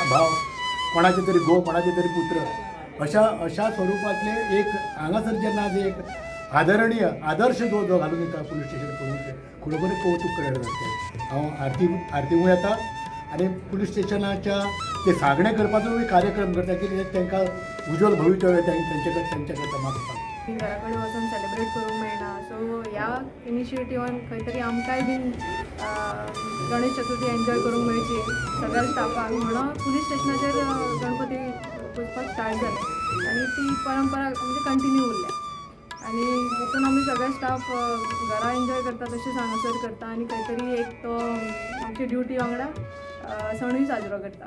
भाव, कोणाचे तरी घोव, कोणाचे तरी पुत्र, अशा अशा स्वरुपांतले एक हांगासर जेन्ना आज एक आदरणीय आदर्श जो जो घालून दिता पुलीस स्टेशन करून, खरोखर कौतूक करता सारकें. हांव आरती आरतीवूय येता आनी पुलीस स्टेशनाच्या ते सांगणें करपाचो कार्यक्रम करता की तांकां उज्ज्वल भवितव्य तांचे करता मागपाक. घरा कडेन वचून सेलिब्रेट करूंक मेळना, सो ह्या इनिशिएटिवान खंय तरी आमकांय बीन गणेश चतुर्थी एन्जॉय करूंक मेळची सगळ्या स्टाफाक म्हणून पुलीस स्टेशनाचेर गणपती पुजपाक स्टार्ट जालें आनी ती परंपरा म्हणजे कंटिन्यू उरल्या. आनी हितून आमी सगळे स्टाफ घरा एन्जॉय करता तशेंच हांगासर करता आनी खंय तरी एक तो आमची ड्युटी वांगडा सणूय साजरो करता.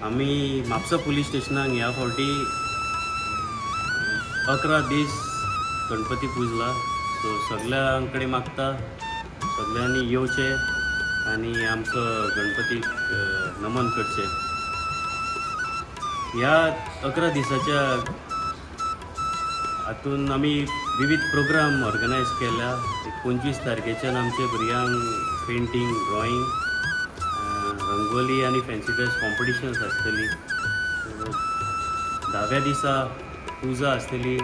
आमी म्हापसा पुलीस स्टेशनाक ह्या फावटी 11 दीस गणपती पुजला. सो सगळ्यां कडेन मागता, सगळ्यांनी येवचें आनी आमचो गणपतीक नमन करचें. ह्या 11 दिसाच्या हातून आमी विविध प्रोग्राम ऑर्गनायज केल्या. 25 तारखेच्यान आमच्या भुरग्यांक पेंटींग, ड्रॉइंग, रंगोली आनी फॅन्सी ड्रेस कॉम्पिटिशन्स आसतली. धाव्या दिसा पुजा आसतली.